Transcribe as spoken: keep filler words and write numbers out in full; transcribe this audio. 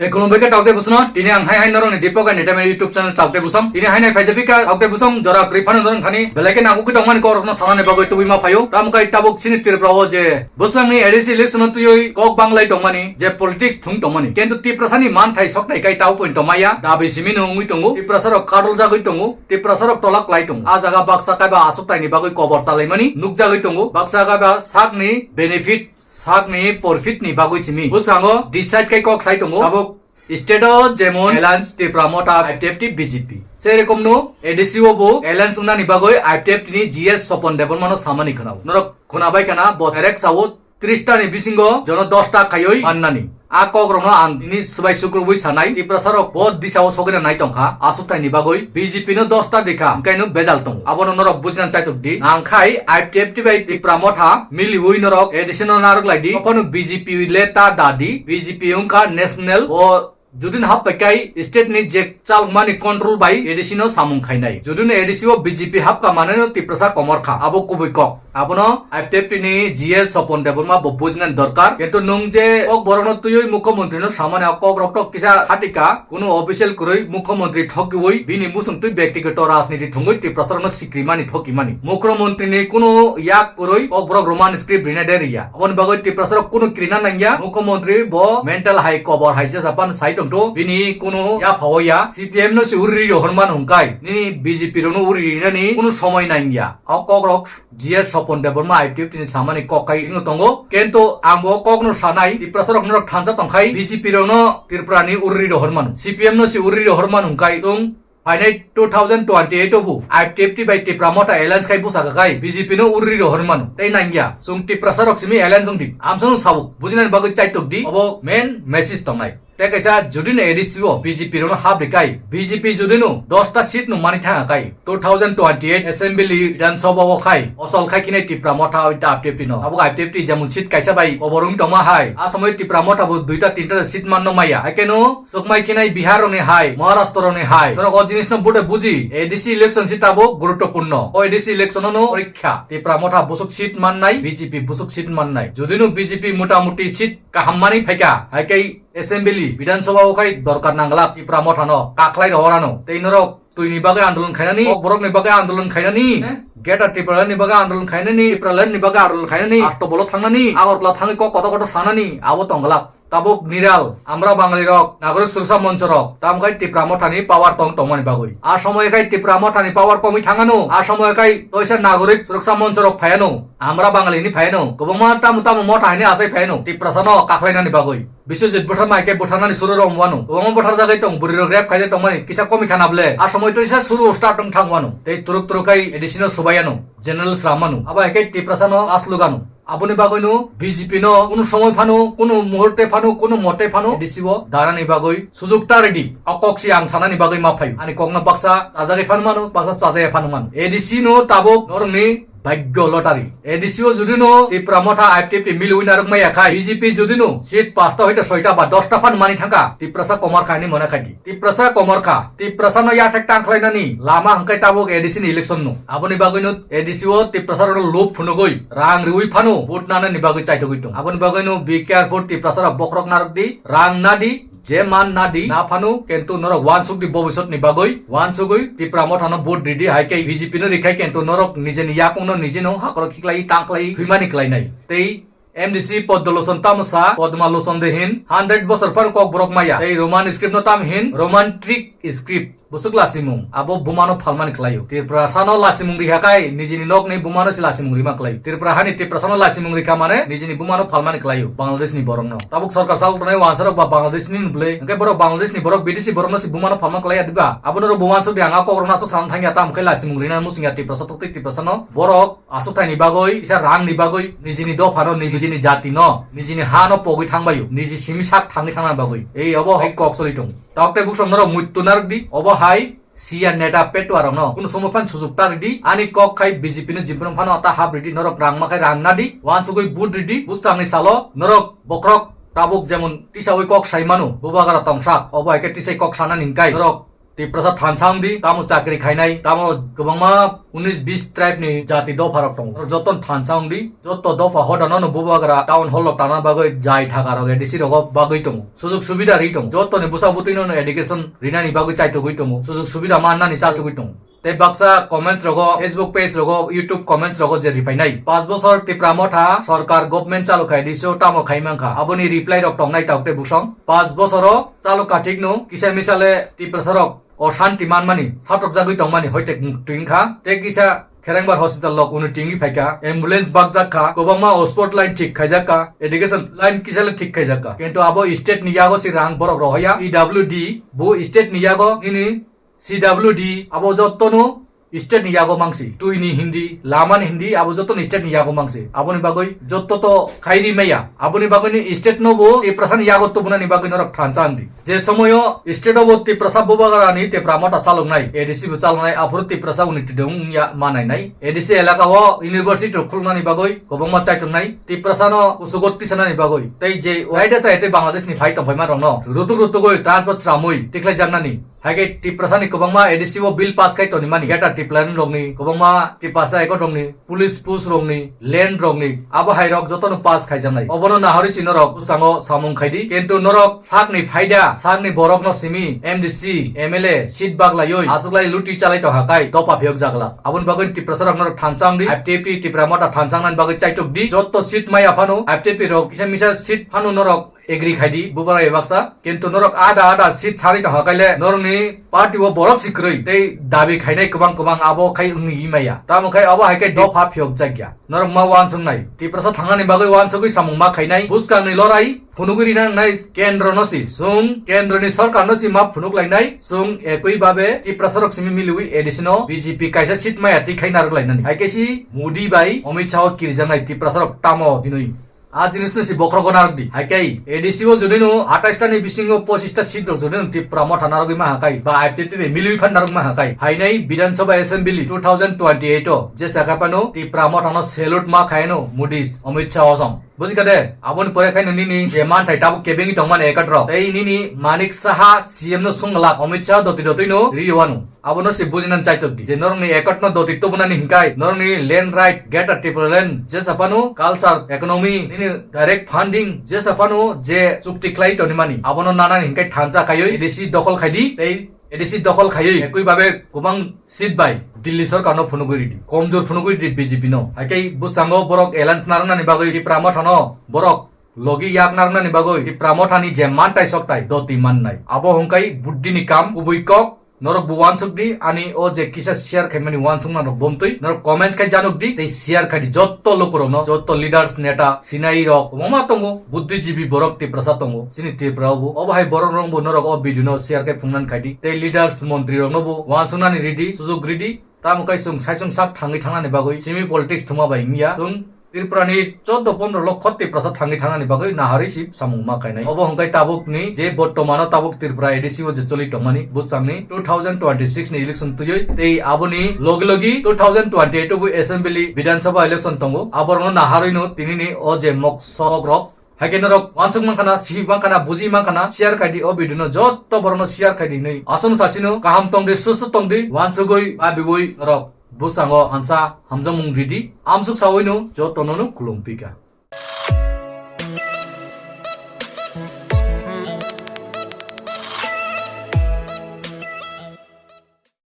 Tei khulumbai khe Taukde Busongno, tini ang hai hai norokni Deepak and Netamani YouTube channel Taukde Busong. Tini hai nai phaijak phika Taukde Busong, jora kwrwi phano norok thani belai khe nangkukwi tongmani kokrokno sanani bagwi tubui ma phaio. Tamo khe tabuk chini Tripura o je bwswkni A D C election o twiwi kok banglai tongmani, je politics thung tongmani. Kintu Tiprasani manthai soknai kai tau poito maya, dabi simi no wngwi tongo. Tiprasarok kadoljagwi tongo, Tiprasarok tolak lai tongo. A jaga baksa kaiba aswk taini bagwi kobor chalaimani nukjagwi tongo. Baksa kaiba sakni benefit, sakni profit ni bagwi simi bwskango decide kai kok sai tongo. Tabuk state o jemon alliance Tipra Motha, I P F T, B J P. Se rokomno A D C o bo alliance wngnani bagwi I P F T ni G S Sopon Debbarma no samani khwnao. Norok khwnabai khana bo direct sao tris ta ni bisingo jono dos ta khaiwi mannani. A kok rokno ang tini swbai sukrubwi sanai, Tiprasa rok bo disa o sogwina nai tongkha, aswk thaini bagwi B J P no dos ta rikha, hwnkhe no bejal tongo. Abono norok bujinani chaitok di. Nangkhai I P F T bai Tipra Motha miliwi norok A D C no narwk lai di. Ophano B J P le ta da di. B J P wngkha national, o judin hap pai kai state ni je chalmani control bai A D C no samung khainai. Judin A D C o B J P hapka maneno Tiprasa komor kha. Abo kubui kok. Abono I P F T ni G S Sopon Debbarma bo bujinani dorkar. Kintu nwng je kok borokno twiwi mukhyamantri no samani o kok rok tok kisa hatika, kunu official kwrwi mukhyamantri thokiwi bini musung twi byaktigoto rajniti thwngwi Tiprasa rokno sikrimani thokimani. Mukhyamantri ni kunu yak kwrwi kok borok Roman script rina de riya. Aboni bagwi Tiprasa rok kunu krina nangya. Mukhyamantri bo mental hai kobor hai se sapan sai tongto. Bini kunu ya phawo ya. C P M no se uri rohorman hwnkai. Nini B J P rokno uri rinani kunu somoi nangya. O kok rok G S Sopon Debbarma I P F T ni samani kok khai wngwi tongo. Kento ang bo kokno sanai, Tiprasa rok norok thansa tongkhai, B J P rokno Tripura ni urri rohor mano. C P M no se urri rohor mano hwnkhai chwng phainai two thousand twenty-eight o bo I P F T bai Tipra Motha alliance khai bwsaka khai B J P no urri rohor mano. Tei nangya, chwng Tiprasa rok simi alliance wng di. Amsano sabuk, bujinani bagwi chaitok di, obo main message tongnai. Tei kaisa judino A D C o B J P rokno hap rikai, B J P judino dos ta seat no mani thanga kai, two thousand twenty-eight assembly Bidhan Sabha o khai osol khai khinai Tipra Motha oi ta I P F T no. Abo I P F T jemon seat kaisa bai kobor wng tongma hai, a samoi Tipra Motha bo duita tinta seat manno maya. Haikhe no sokmai khinai Bihar rokni hai, Maharashtra rokni hai. Norok o jinisno bude buji, A D C election seat abo guruttopurno. O A D C election no porikha. Tipra Motha busuk seat mannai, B J P busuk seat mannai. Judino B J P mota moti seat kaham mani phaikha, haikhe Assembly, Bidhan Sabha o khai dorkar nanglak Tipra Motha no, kaklai rohorano. Tei norok twi ni bagwi andolon khainani, kok borok ni bagwi andolon khainani, eh? Greater Tipraland ni bagwi andolon khainani, Tipraland ni bagwi andolon khainani, Astobolo thangnani, Agartala thangwi kok koto koto sanani, abo tongglak. Tabuk niral, amra Bangali rok, Nagorik Suroksa Moncho rok, tamo khai Tipra Motha ni power tong tongmani bagwi. A somoy khai Tipra Motha ni power komwi thangano, a somoy khai toisa Nagorik Suroksa Moncho rok phaiano, amra Bangali ni phaiano, kwbangma tamo tamo motha haini achai phaiano, Tiprasa no kaklainani bagwi. Biswajit bwtharma hai khe bwtharnani suru rok wngwano. Kwbangma bwtharjagwi tong, bwrwi rok rape khaijak tongmani kisa komi khana ble. A somoi twisa suru start wng thang wano. Tei turuk turuk khai A D C no subaiano. General sramano. Abo hai khe Tiprasa no aslugano. Aboni bagwi no B J P no kunu somoi phano, kunu muhurte phano, kunu mote phano A D C o darani bagwi sujuk ta redi. O kok si ang sanani bagwi ma phaio. Ani kokno baksa chajagwi phano mano, baksa chajaya phano mano. A D C no tabuk norokni Bhagyo lottery. A D C o judino Tipra Motha I P F T miliwi narwk maya khai, B J P judino seat pasta hoite soita ba dosta phan mani thangkha, Tiprasa komor kha hinwi mona khai di. Tiprasa komor kha, Tiprasa no yathek tang khlainani lama hwnkhe tabuk A D C ni election no. Aboni bagwi no A D C o Tiprasa rokno lob phunugwi rang riwi phano vote nanani bagwi chaitogwi tong. Aboni bagwi no be careful, Tiprasa rok bokhorok narwk di, rang na di, je man na di, na phano, kintu norok uansuk di bobisot ni bagwi, uansugwi Tipra Motha no vote ridi hai khe B J P no rikhai, kintu norok nijeni yakung no nijeno hakhoro khiklai tangklai thwimani klainai. Tei M D C Poddo Lochon tamo sa, Podma Lochon de hin, hundred bosor phano kok borok maya. Tei Roman script no tam hin, Roman trick script. Bwswk lasimung, abo bumano phalmani khlaio. Tiprasano lasimung rikha kai, nijini nokni bumano se lasimung rima khlaio. Tripura hani Tiprasano lasimung rikha mane nijini bumano phalmani khlaio, Bangladesh ni borokno. Tabuk sorkar salok tongnai wansarok ba Bangladesh ni bwle, hwnkhe borok Bangladesh ni borok, bidesi borokno se bumano phalma khlaiya diba? Abono rok bumansuk di ang a kokrokno aswk sana thangya, tamo khe lasimung rina musingya Tiprasa toktwi Tiprasano. Borok aswk thaini bagwi, kisa rangni bagwi, nijini dophano, nijini jatino, nijini hano pogwi thangbaio, niji simi sak thangwi thangna bagwi. Ei obo hai kok choli tongo. Tok tei buksong norok muitu narwk di, obo hai siya neta petuarokno kunu somo phan sujuk ta ridi, ani kok khai B J P no jibrum phano ta hap ridi, norok rang ma khai rang na di, uansugwi vote ridi, bwskanni salo norok bokhorok tabuk jemon tisawi kok sai mano, bubagra tongsak, obo hai khe tisai kok sanani hwnkhe norok Tiprasa thansa wngdi, tamo chakri khainai, tamo kwbangma unis bis tribe ni jati dopha rok tongo. Joto thansa wngdi, joto dopha hoda no bubagra town hall rok tana bagwi jai thaga rok A D C rogo bagwi tongo. Sujug subida ri tongo. Joto ni bwsa bwtwi no education rinani bagwi chaitugwi tongo. Sujug subida mannani chachugwi tongo. Tei baksa comments rogo, Facebook page rogo, YouTube comments rogo je reply nai. Pas bosor Tipra Motha sorkar government chalu khai diso tamo khai mankha. Aboni reply rok tongnai tauk tei busong. Pas bosoro chalu kathik no kisa misale Tiprasa rok o shanti manmani satok jagwi tongmani hoite twing kha. Tei kisa Kherengbar hospital lok uni tingwi phaikha. Ambulance bakjak kha. Kwbangma o sport line thik khaijak kha. Education line kisa le thik khaijak kha. Kintu abo state ni yago si rang borok rohaya. P W D bo state ni yago nini C W D abo jotto no state ni yago mangsi. Twi ni hindi, lama ni hindi abo jotto ni state ni yago mangsi. Aboni bagwi jotto to khairi maya. Aboni bagwi ni state no bo Tiprasa ni yago tubuna ni bagwi norok thansa wngdi. Je somoyo state o bo Tiprasa bubagra ni Tipra Motha chaloknai, A D C bo chaloknai, aphuru Tiprasa uni tidung ya manai nai. A D C elaka o university rok khuluknani bagwi kwbangma chaitongnai. Tiprasa no kusugo tisanani bagwi. Tei je waida chai tei Bangladesh ni phai tongphai ma rok no rutuk rutugwi transfer chwramwi tikhlai jaknani. Haikhe Tiprasa ni kwbangma A D C o bill pass khai toni mani. Greater Tipraland rokni, kwbangma Tiprasa Accord rokni, police post rokni, land rokni, abo hai rok jotono pass khaijaknai. Obono naharwi si norok bwskango samung khaidi. Kintu norok sakni phaida, sakni borokno simi M D C, M L A seat baglaiwi achuklai luti chalai tongkha kai dopha phiyok jaglak. Aboni bagwi Tiprasa rok norok thansa wngdi, I P F T Tipra Motha thansa wngnani bagwi chaitok di. Jotto seat maya phano I P F T rok kisa misa seat phano norok agree khaidi, bubagra baksa. Kintu norok ada ada seat sari tongkha kaile norokni party o borok si kwrwi tei dabi khainai kwbang kwbang abo khai wngwi maya. Tamo khai abo hai khe dopha phiyok jakya. Norok ma uansuknai. Tiprasa thangnani bagwi uansugwi samung ma khainai. Bwskangni lorai phunugwi rina wngnai kendro no si. Chwng kendro ni sorkar no si ma phunuk lainai. Chwng ekwi babe Tiprasa rok simi miliwi A D C no B J P kaisa seat maya twi khai narwk lainani. Hai khe si Modi bai Amit Shah o kirijaknai Tiprasa rok tamo hinwi. A jinis no si bokhorogo narwk di. Hai khe A D C o jodi no atais ta ni bisingo pochis ta seat rok jodi no Tipra Motha narwgwi ma ha kai ba I P F T bai miliwi phan narwk ma ha kai. Phainai Bidhan Sabha Assembly two thousand twenty-eight o jesa khe phano Tipra Motha no salute ma khai no Modi, Amit Shah o song. Bujikha de, aboni pore khai no nini je manthai tabuk kebengwi tongmani accord rok. Tei nini Manik Saha C M no swnglak Amit Shah doti dotwi no riyo wano. Abono se bujinani chaitok di je norokni accord no doti tubunani hinkai norokni land right, Greater Tipraland, jesa phano culture, economy, nini direct funding, jesa phano je chukti khlai tonimani abono nanani hinkai thansa khaiwi A D C dokhol khaidi tei A D C dokhol khaiwi ekwi babe kwbang seat bai Delhi sorkar no phunugwi ridi, komjor phunugwi ridi B J P no. Hai khe bwskango borok alliance narwknani bagwi Tipra Motha no borok logi yak narwknani bagwi Tipra Motha ni je mantai soktai doti mannai abo hinkai buddhi ni kam, kubui kok. Norok bo uansuk di, ani o je kisa share khaimani uansukma rok bomtwi norok comments khai januk di tei share khai di jotto lukurokno, jotto leaders, neta, sinai rok kwbangma tongo, buddhijibi borok Tiprasa tongo chini Tripura o bo. Obo hai borok rok bo norok o video no share khai phungnani khai di tei leaders, montri rokno bo uansuknani ridi, sujuk ridi. Tamo kai chwng sai chwng sak thangwi thangnani bagwi simi politics thwngma bai wngya. Chwng Tripura ni choudo pondro lokho Tiprasa thangwi thangnani bagwi naharwi si samung ma khainai. Obo hwnkhai tabuk ni je bortomano tabuk Tripura A D C o je choli tongmani bwsang ni two thousand twenty-six ni election twiwi tei aboni logi logi two thousand twenty-eight o bo assembly Bidhan Sabha election tongo. Aborokno naharwi no tini ni o je mok sok rok. Hai khe norok uansuk mankha na, si mankha na, buji mankha na, share khai di o video no, jotto borok no share khai di hinwi. Aswk sasi no kaham tong di, susto tong di, uansugwi, babiwi norok bwskango ansa hamjakmung ridi. Amsuk sawi no jotto no no khulum pika.